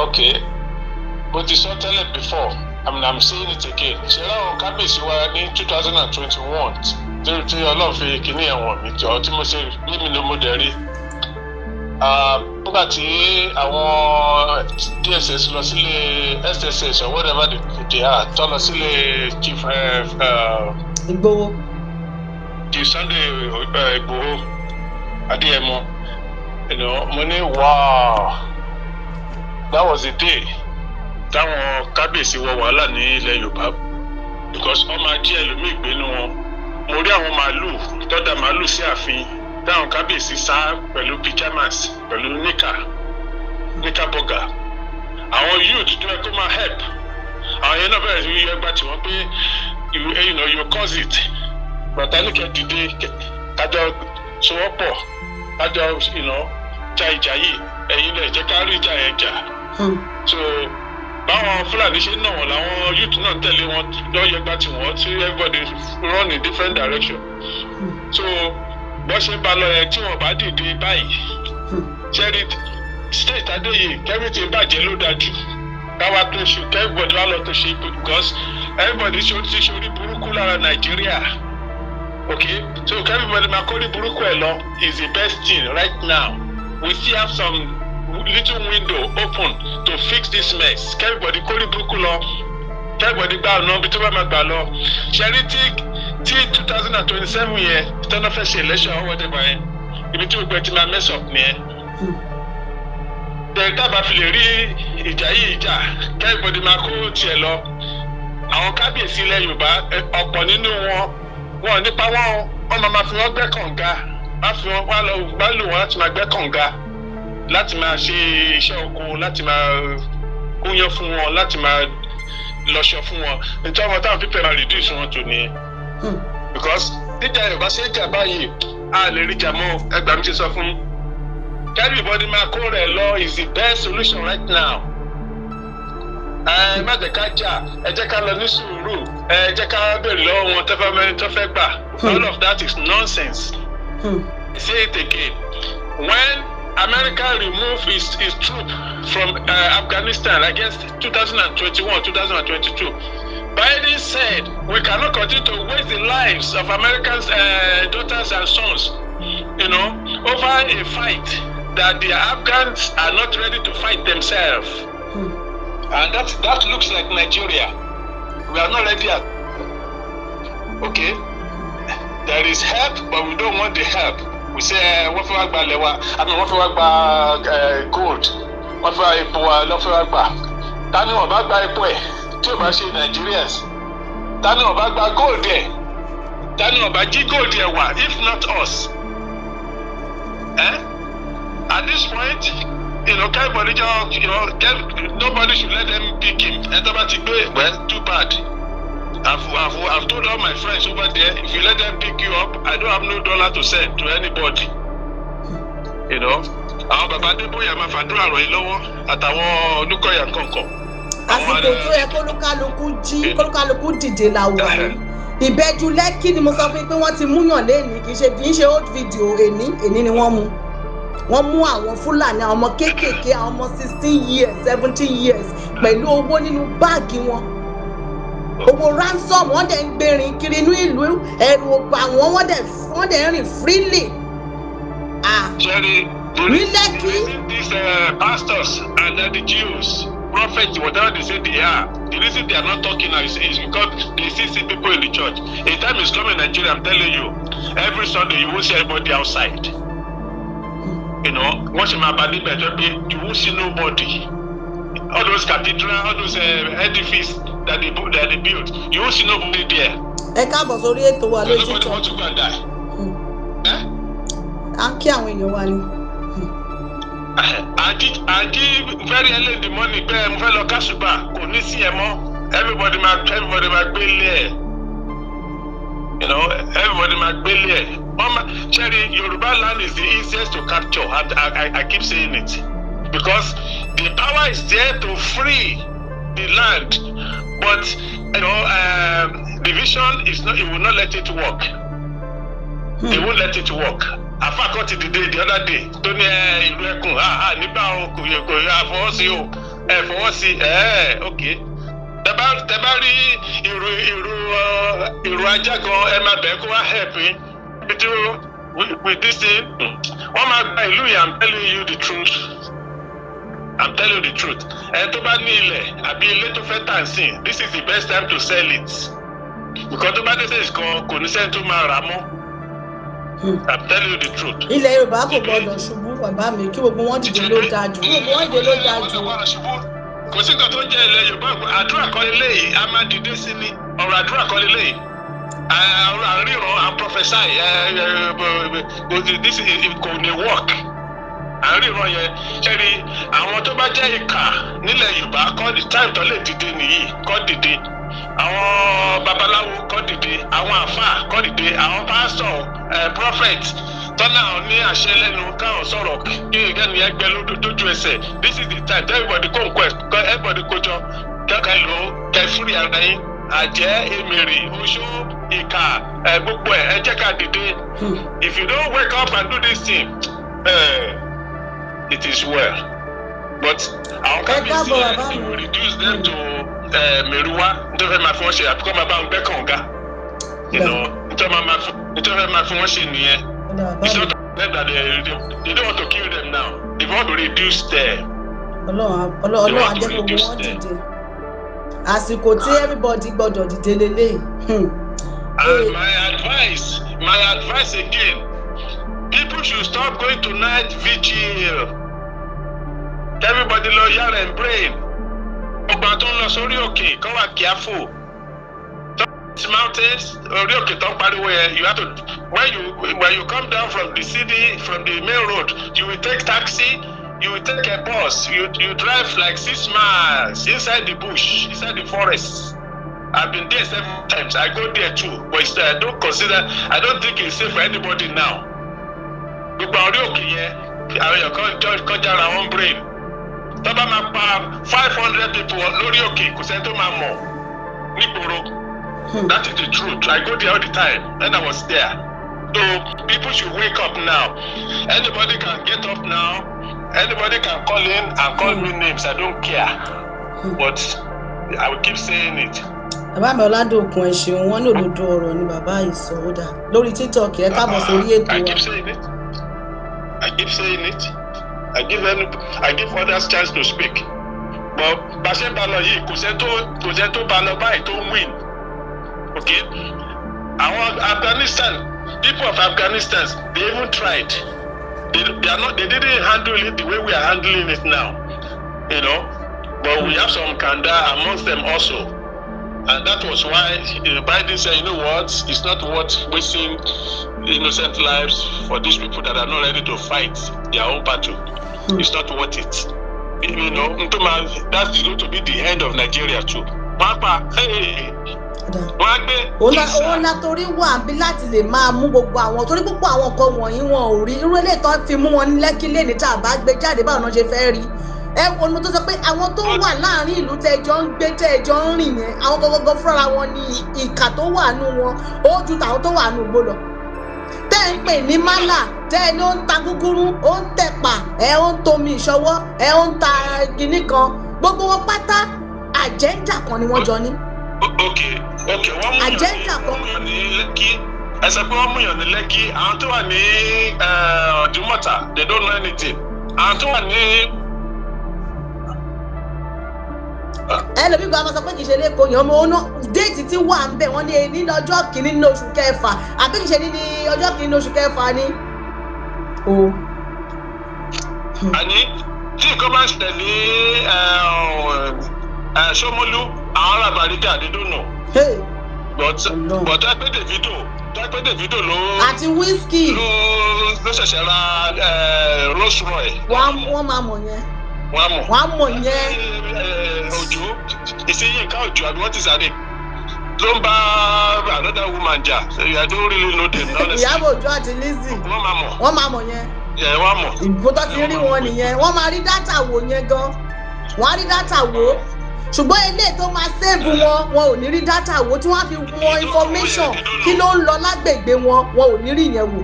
Ok, mo ti sọ tẹ́lẹ̀ before, I mean, I'm saying it again. Ṣe láwọn kábíyèsí wa ní 2021 tí Ọlọ́run fi kíní ẹ̀wọ̀n mi jọ tí mo ṣe bí mi ló mo dẹ̀ rí nígbà tí àwọn DSS lọ sílé, SSS or whatever they are, tó lọ sílé Chief Ìgbòho. Chief Sunday Igboho Adéyẹmọ, mo ní, "Wow, that was the day táwọn kábíyèsí wọ wàhálà ní ilẹ̀ Yorùbá," because wọ́n máa jí ẹlòmíì gbénu wọn. Mo rí àwọn màálù tọ́da màálù sí ààfin táwọn kábíyèsí sá pẹ̀lú pyjamas, pẹ̀lú níkà níkà bọ́gà. Àwọn youth tó yẹ kó máa help àwọn yẹn náà bẹ̀rẹ̀ sí yọ ẹgbà tí wọ́n pé you cause it. Bàtà ní kẹ́ dìde, kájọ sowọ́pọ̀, kájọ ja ìjà yìí. Ẹ̀yin lẹ̀ jẹ́ ká rí ìjà yẹn jà. So báwọn Fúlàní ṣe ń nà wọ́n làwọn youth náà tẹ̀lé wọn lọ́yẹ̀gbà tí wọ́n tí everybody run in different direction. So bó ṣe ń ba lọ yẹn, tí wọ́n bá dìde báyìí, ṣẹ́rí state adéyè kẹ́mìtì bàjẹ́ ló dájú káwa tún ṣe, everybody wá lọ tún ṣe, because everybody ṣe ti ṣe orí burúkú lára Nàìjíríà. Okay, so everybody máa kórí burúkú ẹ̀ lọ is the best thing right now. We still have some little window open to fix this mess. Everybody kórí burúkú lọ, everybody gbà ọ̀nà ibi tó bá máa gbà lọ. Ṣẹ́rí tí 2027 yẹn tọ́nà fẹ́ ṣe election or whatever yẹn, ibi tí gbogbo ẹ ti máa mess up nìyẹn. Tẹ̀lé tábà fi lè rí ìjà yìí jà, everybody máa kó tiẹ̀ lọ. Àwọn kábíyèsí ilẹ̀ Yorùbá, ọ̀pọ̀ nínú wọn, wọn nípa wọn, wọn máa fi wọn gbẹ́ kànga, wọ́n fi wọn wá lọ gbá lò wọn láti máa gbẹ́ kànga, láti máa ṣe iṣẹ́ oko, láti máa kúnyán fún wọn, láti máa lọṣọ fún wọn. Nítorí wọn táwọn pípẹ́ máa reduce wọn tó nìyẹn, because níjà Yorùbá ṣe ń jà báyìí, a lè rí jà mọ́. Ẹgbàá mi ṣe sọ fún yín, everybody máa kó rẹ̀ lọ is the best solution right now. Ẹ má jẹ́ ká jà, ẹ jẹ́ ká lọ ní sùúrù, ẹ jẹ́ ká béèrè lọ́wọ́ wọn tẹ́fẹ́ mẹ́rin tó fẹ́ gbà. All of that is nonsense. Say it again. When America removed its troop from Afghanistan against 2021, 2022, Biden said we cannot continue to waste the lives of Americans' daughters and sons over a fight that the Afghans are not ready to fight themselves. And that looks like Nigeria. We are not ready at. Okay, there is help, but we don't want the help. We say wọ́n fẹ́ wá gba ilẹ̀ wa, I mean, wọ́n fẹ́ wá gba gold, wọ́n fẹ́ wá epo wa lọ́ fẹ́ wá gbà. Ta ni wọ́n bá gba epo ẹ̀ tí ò bá ṣe Nigerians? Ta ni wọ́n bá gba gold ẹ̀? Ta ni wọ́n bá jí gold ẹ̀ wá if not us? Eh? At this point, everybody just, nobody should let them pick him. Ẹ tó bá ti gbé, well, too bad. I've told all my friends over there, if you let them pick you up, I don't have no dollar to send to anybody. Àwọn bàbá Adébóyè máa fàdúrà ràn yín lọ́wọ́ àtàwọn Olúkọ̀yà kankan. Àsìkò tó yẹ kólúkálukú jí, kólúkálukú dìde la wà ní. Ìbẹ́jú Lẹ́kì ni mo sọ fún yín pé wọ́n ti múyàn léèní, kì í ṣe old video. Èní èní ni wọ́n mú. Wọ́n mú àwọn Fúlàní, àwọn ọmọ kéékèèké, àwọn ọmọ 16 years, 17 years, pẹ̀lú owó nínú báàgì wọn, owó ransom. Wọ́n dẹ̀ ń gbèrín kiri inú ìlú, ẹ̀rù ò bà wọ́n, wọ́n dẹ̀ ń rìn freely. Ah. Jerry, the Ní Lẹ́kì. The reason these pastors and the Jews, prophets, whatever they say they are, the reason they are not talking now is because they still see people in the church. A time is coming in Nigeria, I'm telling you, every Sunday you won't see anybody outside. Wọ́n ṣe máa bá níbẹ̀ tó pé you won't see nobody. All those cathedral, all those edifice that they built, you won't see nobody there. Ẹ káàbọ̀ sórí ètò wa lórí Nobody TikTok. want to go and die. Eh? À ń kí àwọn èèyàn wa ni. Àjí very early in the morning pé mo fẹ́ lọ kásùbà, kò ní sí ẹ mọ́. Everybody máa gbélé ẹ̀. Everybody máa gbélé ẹ̀. Wọ́n máa ṣẹ́rí, Yorùbá land is the easiest to capture. I keep saying it because the power is there to free the land, but division is not, it will not let it work. They won't let it work. Àfáà kan ti dìde the other day tó ní ẹ ìlú ẹkùn nígbà o, kò yẹ àfọwọ́sí o, ẹ fọwọ́ sí ẹ. Ok, tẹ bá rí ìrù ìrù ajá gan, ẹ máa bẹ̀ kó wá help yín. Ibi tí with this thing, wọ́n máa gba ìlú yìí. I'm telling you the truth, I'm telling you the truth. Ẹ tó bá ní ilẹ̀ àbí ilé tó fẹ́ tà sí, this is the best time to sell it, because tó bá dé stage kan, kò ní sẹ́ni tó máa rà á mọ́. I'm telling you the truth. Ilẹ̀ Yorùbá kò gbọdọ̀ ṣubú. Bàbá mi, kí gbogbo wọn dìde ló dáa jù, kí gbogbo wọn dìde ló dáa jù. Kò sí nǹkan tó ń jẹ́ ilẹ̀ Yorùbá. Àdúrà kọ́ leléyìí, a máa dìde sí ni. Ọ̀rọ̀ àdúrà kọ́ leléyìí, ọ̀rọ̀ àríran and prophesy, this kò ní work. Àríran yẹn ṣẹ́ni, àwọn tó bá jẹ́ ìkà nílẹ̀ Yorùbá kọ́, the time tó lè dìde nìyí, kọ́ dìde. Àwọn babaláwo kọ́ dìde, àwọn àfáà kọ́ dìde, àwọn pásítọ̀, prophet tọ́lá ní àṣẹ lẹ́nu káwọn sọ̀rọ̀ kí ìkànnì ẹgbẹ́ lójú ẹsẹ̀. This is the time everybody kó nǹkan ẹ̀, everybody kójọ kẹ́kẹ́ ló kẹ́ fúri ara yín. Àjẹ́, èmèrè, oṣó, ìkà ẹ̀, gbogbo ẹ̀, ẹ jẹ́ ká dìde. If you don't wake up and do this thing, it is well. But àwọn kábíyèsí Káàbọ̀, yẹn, bàbá they mi. will reduce them to mèrúwá nítorí fẹ́ máa fi wọ́n ṣe àbíkọ́ máa bá wọn gbẹ́ kànga. Nítorí fẹ́ máa fi wọ́n ṣe nìyẹn. Ó dáa, bàbá It's mi. not them that they don't want to kill them now. They want to reduce them. Ọlọ́run á jẹ́ kí gbogbo wọn dìde. Àsìkò tí everybody gbọ́dọ̀ dìde lélẹ́yìí. And my advice again, people should stop going to night vigil. Everybody lọ yára and brain. Ọgbà tó ń lọ sórí òkè kọ́ wà careful. Mountains, orí òkè tó ń pariwo yẹn, you have to when you come down from the city, from the main road, you will take taxi, you will take a bus, you drive like 6 miles inside the bush, inside the forest. I've been there several times. I go there too, but I don't consider, I don't think it's safe for anybody now. Gbogbo àwọn orí òkè yẹn, àwọn èèyàn kan kọjá ra wọn brain. Tó bá máa pa 500 people lórí òkè, kò sẹ́ni tó máa mọ̀ nígboro. That is the truth. I go there all the time when I was there. So people should wake up now. Anybody can get up now. Anybody can call in and call me names. I don't care. But I will keep saying it. Bàbá mi Ọládòkun, ẹ ṣeun. Wọn ní òdodo ọ̀rọ̀ ni bàbá yìí sọ. Ó dà lórí TikTok. Ẹ káàbọ̀ sórí ètò I wa. keep saying it. I keep saying it. I give others chance to speak. But bá ṣe ń bá lọ yìí, kò sẹ́ni tó bá lọ báyìí tó ń win. Okay? Àwọn Afghanistan, people of Afghanistan, they even tried. They are not they didn't handle it the way we are handling it now. But we have some kanda amongst them also. And that was why Biden said, "You know what, it's not worth wasting innocent lives for these people that are not ready to fight their own battle. It's not worth it." That's going to be the end of Nigeria too. Pápá, hey, Ó dà. wọ́n á gbé. Òun la torí wà bí láti lè máa mú gbogbo àwọn, torí púpọ̀ àwọn nǹkan wọ̀nyí, wọn ò rí irú eléyìí tó fi mú wọn ní Lẹ́kí lẹ́ni tá a bá gbé jáde, báwo náà ṣe fẹ́ rí? Ẹ wo ni mo tó sọ pé àwọn tó wà láàrin ìlú tẹjọ ń gbé, tẹjọ ń rìn yẹn, àwọn gọgọgọ fúnra wọn ní ìkà tó wà nù wọn, ó ju tàwọn tó wà nù gbó lọ tẹ́ ń pè ní málà, tẹ́ ẹ ní ó ń ta gúgúrú, ó ń tẹ̀pà, ẹ ó ń tomi ìṣọwọ́, ẹ ó ń ta kinní kan, gbogbo wọn pátá agenda kan ni wọ́n jọ ní. Ok, wọ́n mú yàn ní Agenda kan. Wọ́n mú yàn ní Lẹ́kí. Ẹ sọ pé wọ́n mú yàn ní Lẹ́kí. Àwọn tó wà ní Ọ̀dùmọ̀tà, they don't know anything. Àwọn tó wà ní Ẹlòmíì gba máa sọ pé kì í ṣe lẹ́kọ̀ọ́ yẹn, ọmọ ọ̀nà date tí wà ń bẹ̀, wọ́n ní ní ọjọ́ kìíní ní oṣù kẹfà, àbí kì í ṣe ní ọjọ́ kìíní ní oṣù kẹfà ni. O. Àní tí nǹkan bá ń ṣẹlẹ̀ ní Ṣómólú, àwọn ará Bàrígà, they don't know. Hey, But Ọlọ́run. but tó pé Davido ló àti Wizkid ló ṣẹ̀ṣẹ̀ ra Rolls Royce. Wọ́n máa mọ̀ yẹn. Wọ́n á mọ̀. Wọ́n á mọ̀ yẹn. Òjò ìsinyìí ká òjò àbí wọ́n ti sáré ló ń bá another woman jà. I don't really know them, honestly. Ìyábọ̀ Òjó àti Lizzy. Wọ́n máa mọ̀. Wọ́n máa mọ̀ yẹn. Ẹ̀ wọ́n á mọ̀. Ìbò tó ti rí wọn nìyẹn, wọ́n máa rí data wò yẹn gan, wọ́n á rí data wò. Ṣùgbọ́n eléyìí tó máa save wọn, wọn ò ní rí data wò tí wọ́n á fi wọn information kí ló ń lọ lágbègbè wọn, wọn ò ní rí yẹn wò.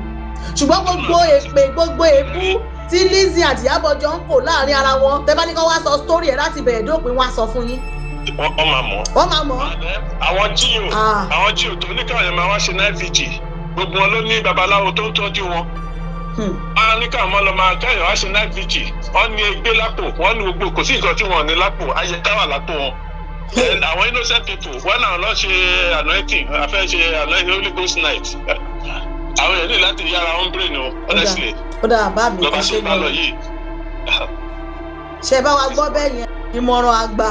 Ṣùgbọ́n gbogbo èpè, gbogbo èébú tí Lizzy àti Ìyábọ̀ jọ ń kò láàrin ara wọn, tẹ́ bá ní kó wá sọ story ẹ̀ láti bẹ̀rẹ̀ dópin, wọ́n á sọ fún yín. Wọ́n máa mọ̀. Wọ́n máa mọ̀. Àwọn jíò Ah. àwọn jíò tó ní káwọn yẹn máa wá ṣe night vigil, gbogbo wọn ló ní babaláwo tó ń tọ́jú wọn. Wọ́n á ní káwọn ọmọ lọ máa káyọ̀ wá ṣe night vigil, wọ́n ní egbé lápò, wọ́n ní gbogbo, kò sí nǹkan tí wọ́n ní lápò, ayẹta wà lápò wọn. Then àwọn innocent people, wọ́n náà lọ ṣe anointing, afẹ́ ṣe anointing, Holy Ghost night. Àwọn èèyàn ní láti yára wọn brain o, honestly. Ó dáa, bá mi. Lọ́ba Ẹ ṣe ṣe bá lọ gan. yìí. Ṣe bá wa gbọ́ bẹ́ẹ̀ yẹn, ìmọ̀ràn àgbà,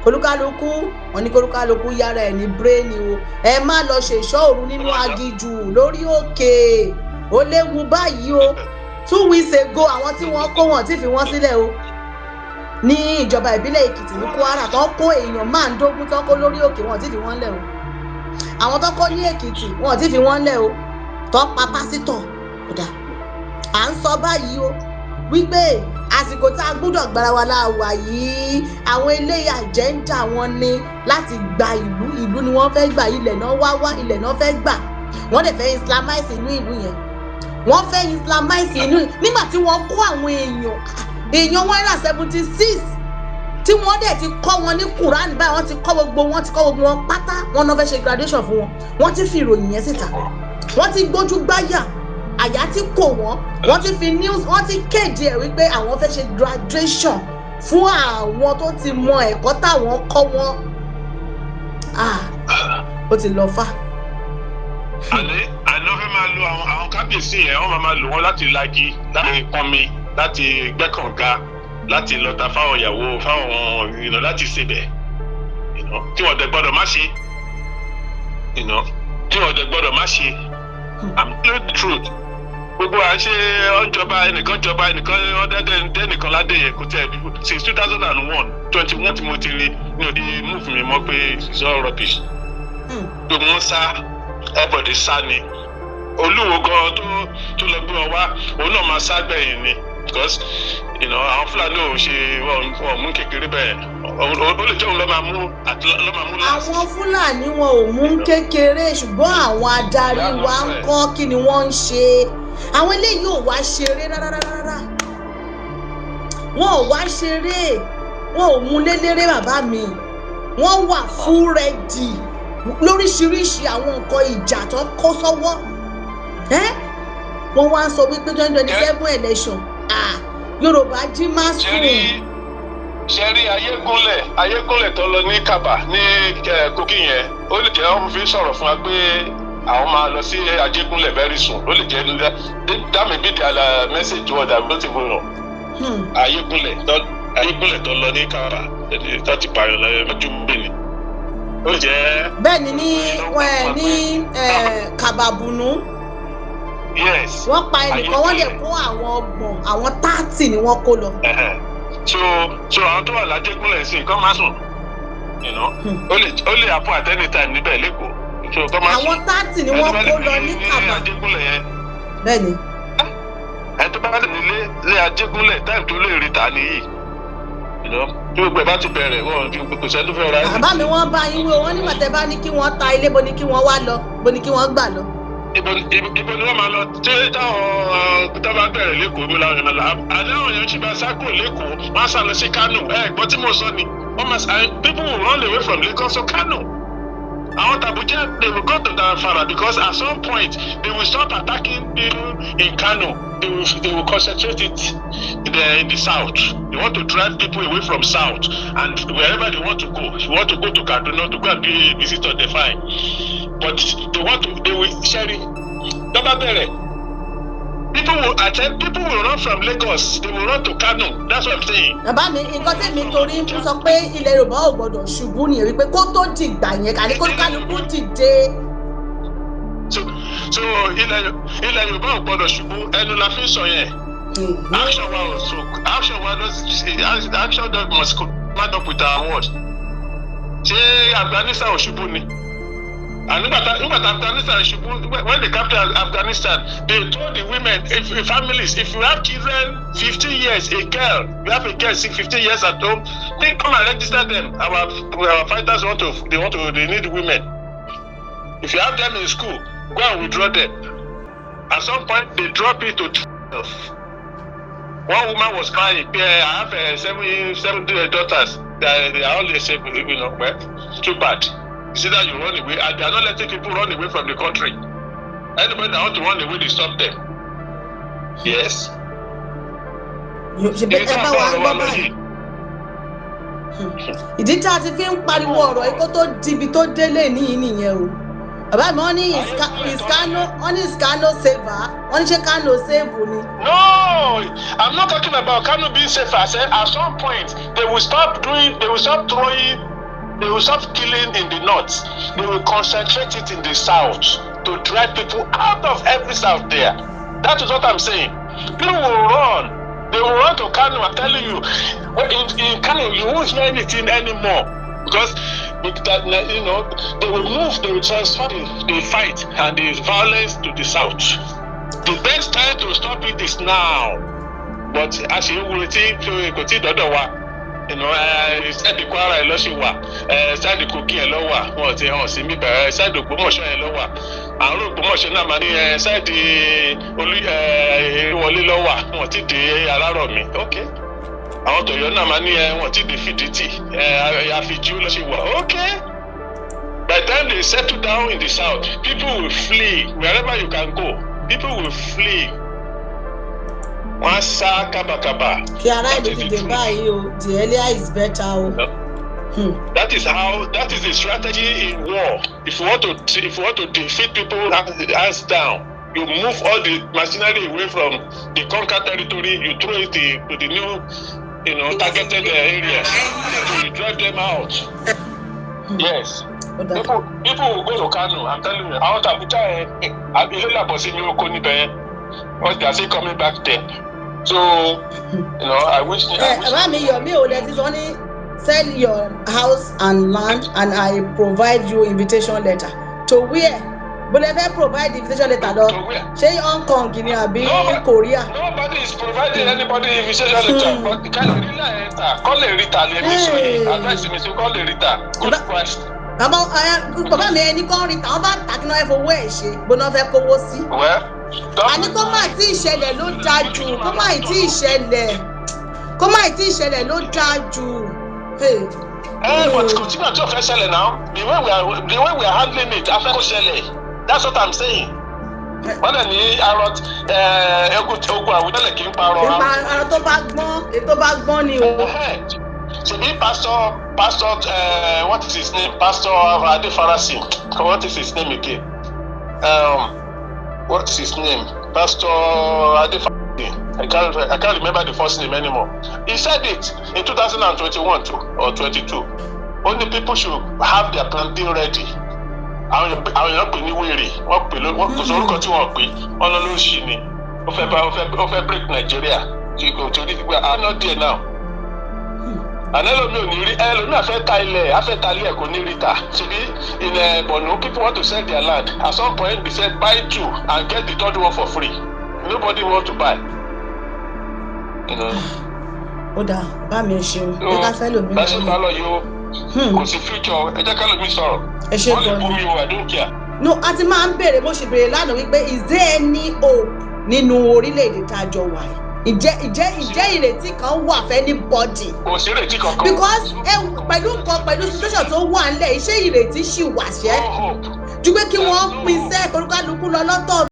kólúkálukú wọn ní kólúkálukú yára ẹ̀ ní brain o. Ẹ má lọ ṣèṣọ́ òru nínú aginjù lórí òkè, ó léwu báyìí o. 2 weeks ago, àwọn tí wọ́n kó wọn tí fi wọ́n sílẹ̀ o ní ìjọba ìbílẹ̀ Èkìtì ní Kwara, tó ń kó èèyàn 15 tó ń kó lórí òkè, wọn tí fi wọ́n lẹ̀ o. Àwọn tó kó ní Èkìtì, wọn tí fi wọ́n lẹ̀ o, tó ń pa pásítọ̀. Kódà à ń sọ báyìí o wípé àsìkò tá a gbúdọ̀ gbára wa láàwà yìí, àwọn eléyà agenda wọn ní láti gba ìlú. Ìlú ni wọ́n fẹ́ gbà, ilẹ̀ náà wá wá, ilẹ̀ náà fẹ́ gbà. Wọ́n dẹ̀ fẹ́ islamize inú ìlú yẹn, wọ́n fẹ́ islamize inú. Nígbà tí wọ́n kó àwọn èèyàn 176 tí wọ́n dẹ̀ ti kọ́ wọn ní Quran báyìí, wọ́n ti kọ́ gbogbo wọn, ti kọ́ gbogbo wọn pátá, wọ́n náà fẹ́ ṣe graduation fún wọn. Wọ́n ti fi ìròyìn yẹn síta, wọ́n ti gbójú gbáyà, àyà tí kò wọ́n, wọ́n ti fi news, wọ́n ti kéde ẹ̀ wípé àwọn fẹ́ ṣe graduation fún àwọn tó ti mọ ẹ̀kọ́ táwọn kọ́ wọn. Ah, ó ti lọ fà. Àní wọ́n fẹ́ máa lo àwọn kábíyèsí yẹn, wọ́n máa lò wọ́n láti lagi, láti pọnmi, láti gbẹ́kànga, láti lọ́ta fáwọn ìyàwó, fáwọn láti sebẹ̀, tí wọ́n dẹ̀ gbọ́dọ̀ má ṣe, tí wọ́n dẹ̀ gbọ́dọ̀ má ṣe. I'm telling the truth. Gbogbo à ń ṣe ọ̀njọba ẹnìkan, jọba ẹnìkan, ọ̀dẹ́dẹ́ ẹnìkan ládé yẹn, kò tẹ̀ since 2001, 21 tí mo ti rí ní òdi move mi mọ́ pé it's all rubbish. Gbogbo wọn sá, everybody sá ni. Olúwo gan tó lọ gbé wọn wá, òun náà máa sá gbẹ̀yìn ni, because àwọn Fúlàní ò ṣe wọn mú kékeré bẹ́ẹ̀. Ó lè jẹ́ òun ló máa mú àti ló máa mú last. Àwọn Fúlàní, wọn ò mú kékeré, ṣùgbọ́n àwọn adarí wa ń kọ́, kí ni wọ́n ń ṣe? Àwọn eléyìí ò wá ṣeré rárá rárá, wọn ò wá ṣeré, wọn ò mú lélẹ́rẹ́. Bàbá mi, wọ́n wà full ready lóríṣiríṣi àwọn nǹkan ìjà tó kó sọ́wọ́ ẹ́. Wọ́n wá ń sọ wípé 2027 election, ah, Yorùbá jí má sùn. Ṣe rí Ayégúnlẹ̀ tó lọ ní Kàbà ní Kogi yẹn, ó lè jẹ́ wọ́n fi sọ̀rọ̀ fún wa pé àwọn máa lọ sí Ajégúnlẹ̀ very soon. Ó lè jẹ́ that may be their message word that we ti fún wọn. Ayégúnlẹ̀ tó lọ ní Kàbà tó ti pààyàn lọ mọ́jú bẹ́ẹ̀ ni ó lè jẹ́. Bẹ́ẹ̀ ni, ní wọn ní Kàbàbùnú. Yes. Wọ́n pa ẹnìkan, wọ́n lè kó àwọn 30, àwọn 30 ni wọ́n kó lọ. So àwọn tó wà lájégúnlẹ̀ sí kọ́ máa sùn. Ó lè happen at any time níbẹ̀ lẹ́kọ̀ọ́, so kọ́ máa sùn. Àwọn 30 ni wọ́n kó lọ ní Kàbà. Ajégúnlẹ̀ yẹn. Bẹ́ẹ̀ ni. Ẹ tó bá lè nílé lé Ajégúnlẹ̀, time tó lè rí ta nìyí tí gbogbo ẹ̀ bá ti bẹ̀rẹ̀, wọ́n kò sẹ́ni tó fẹ́ ra. Bàbá mi, wọ́n bá yín wí, wọ́n nígbà tẹ́ bá ní kí wọ́n ta ilé, bo ni kí wọ́n wá lọ, bo ni kí wọ́n gbà lọ? Ibo ni wọ́n máa lọ tí táwọn tó bá bẹ̀rẹ̀ lẹ́kọ̀ọ́? Ibo làwọn èèyàn lọ? Àti àwọn èèyàn ṣì máa sá kúrò lẹ́kọ̀ọ́, wọ́n á sá lọ sí Kano. Ẹ gbọ́ tí mo sọ ni, wọ́n máa sá, people will run away from Lagos to Kano. Àwọn tàbújá, they will go to Zamfara because at some point they will stop attacking people in Kano. They will concentrate it in the south. They want to drive people away from south and wherever they want to go. If you want to go to Kaduna to go and be a visitor, they fine, but they want to they will share it. Dọ́bà bẹ̀rẹ̀, people will attend, people will run from Lagos, they will run to Kano. That's what I'm saying. Bàbá mi, nǹkan tẹ̀mí torí ń sọ pé ilẹ̀ Yorùbá ò gbọdọ̀ ṣubú nìyẹn, wípé kó tó dìgbà yẹn, kàní kó kálukú dìde. So ilẹ̀ Yorùbá ò gbọdọ̀ ṣubú, ẹnu la fi ń sọ yẹn. Action wa ò so action wa no action dog must come up with our word. Ṣé Afghanistan ò ṣubú ni? And nígbà tá Afghanistan ṣubú, when they captured Afghanistan, they told the women, if families, if you have children 15 years, a girl, you have a girl 15 years at home, then come and register them. Our fighters want to they want to they need women. If you have them in school, go and withdraw them. At some point they drop it to 12. One woman was crying, "Yeah, I have seven daughters. They are all the same. Well, too bad. It's either you run away," and they are not letting people run away from the country. Anybody that want to run away, they stop them. Yes. Ṣe ẹ bá wa gbọ́ báyìí, ìdí tá a ti fi ń pariwo ọ̀rọ̀ yìí kó tó dibi tó délé níyì nìyẹn o. Bàbá mi, wọ́n ní is Kano, wọ́n ní is Kano safer? Wọ́n ní ṣé Kano safe ni? No, I'm not talking about Kano being safe. I said at some point they will stop throwing, they will stop killing in the north. They will concentrate it in the south to drive people out of every south there. That is what I'm saying. People will run. They will run to Kano. I'm telling you. Well, in Kano, you won't hear anything anymore because that, they will move, they will transfer the fight and the violence to the south. The best time to stop it is now. But a ṣe ń wo etí kò tí ì dọ́dọ̀ wa. Side Kwara ẹ̀ lọ́ ṣì wà, side Kogi ẹ̀ lọ́ wà, wọn ò ti hàn sí bíbẹ̀, side Ògbómọ̀ṣọ́ ẹ̀ lọ́ wà. Àrùn Ògbómọ̀ṣọ́ náà máa ní side olú Ìwọlé lọ́ wà, wọn ò tí dé Alárọ̀mí. Ok, àwọn tọ̀yọ́ náà máa ní wọn ò tí dé Fìdítì, Àfìjí lọ́ ṣì wà. Ok, by the time they settle down in the south, people will flee. Wherever you can go, people will flee. Wọ́n á sá kábàkábà. Kí ará ìlú dìde báyìí o, the earlier is better o. That is the strategy in war. If you want to defeat people hands down, you move all the machinery away from the conquered territory. You throw it to the new targeted areas. So you drive them out. Yes. People will go to Kano. I'm telling you. Àwọn tàbújá yẹn, ilé làbọ̀ sí ní oko níbẹ̀ yẹn. But they are still coming back there. So, I wish. Ẹ bàbá mi, yọ̀ mí ò lẹ ti sọ ní sell your house and land and I provide you invitation letter. To where? Bó lẹ fẹ́ provide invitation letter lọ? To where? Ṣé Hong Kong ni àbí No, Korea? Nobody Nobody is providing anybody invitation letter, but ká lè rí láyé ta, kọ́ lè rí ta lè mi sọ yìí. Hey. Advice mi sí, kọ́ lè rí ta, good price. Bàbá ẹ, bàbá mi, ẹni kọ́ rí tàwọn bá tà, kí náà ẹ fowó ẹ̀ ṣe gbóná fẹ́ kówó sí. Well, Àní kó má tí ì ṣẹlẹ̀ ló dáa jù, kó má tí ì ṣẹlẹ̀, kó má tí ì ṣẹlẹ̀ ló dáa jù. Hey. Eh, but kò sígbà tí o fẹ́ ṣẹlẹ̀ now. The way we are handling it, a fẹ́ kó ṣẹlẹ̀. That's what I'm saying. Wọ́n dẹ̀ ní arọ ogun àwùjọlẹ̀ kì í parọ́. Nípa ara tó bá gbọ́n, èyí tó bá gbọ́n ni o. Ṣebí pastor, what is his name? Pastor Adefarasi. What is his name again? What is his name? Pastor Adefarasi. I can't remember the first name anymore. He said it in 2021 too, or 22. Only people should have their plan B ready. Àwọn èèyàn pè ní wèrè, wọ́n pè ló, wọ́n kò sọ orúkọ tí wọ́n pè, wọ́n lọ ló ń ṣì ni. Ó fẹ́ bá ó fẹ́ ó fẹ́ break Nigeria. Tí kò torí pé I'm not there now. Àná ẹlòmíì ò ní rí, ẹlòmíì àfẹ́ ta ilẹ̀, àfẹ́ ta ilẹ̀, kò ní rí ta. Ṣebí in Borno, people want to sell their land. At some point they said buy two and get the third one for free. Nobody want to buy. You know? Ó dáa, bá mi, ẹ ṣeun, ẹ ká fẹ́ lòmíràn. Bá ṣe bá lọ yìí o, kò sí future. Ẹ jẹ́ ká lómi sọ̀rọ̀. Ẹ ṣe Wọ́n lè gan bú ni. mi o, I don't care. No, a ti máa ń béèrè, mo sì béèrè lánàá wípé is there any hope nínú orílẹ̀-èdè tá a jọ wà yìí? Ìjẹ́ ìrètí kan wà fẹ́ anybody? Kò sí ìrètí kankan. Because ẹ pẹ̀lú nǹkan, pẹ̀lú situation tó wà ńlẹ̀, iṣẹ́ ìrètí ṣì wà ṣẹ́ No hope. ju pé kí wọ́n pín sẹ́ kólúkálukú lọ lọ́tọ̀ọ̀tọ̀.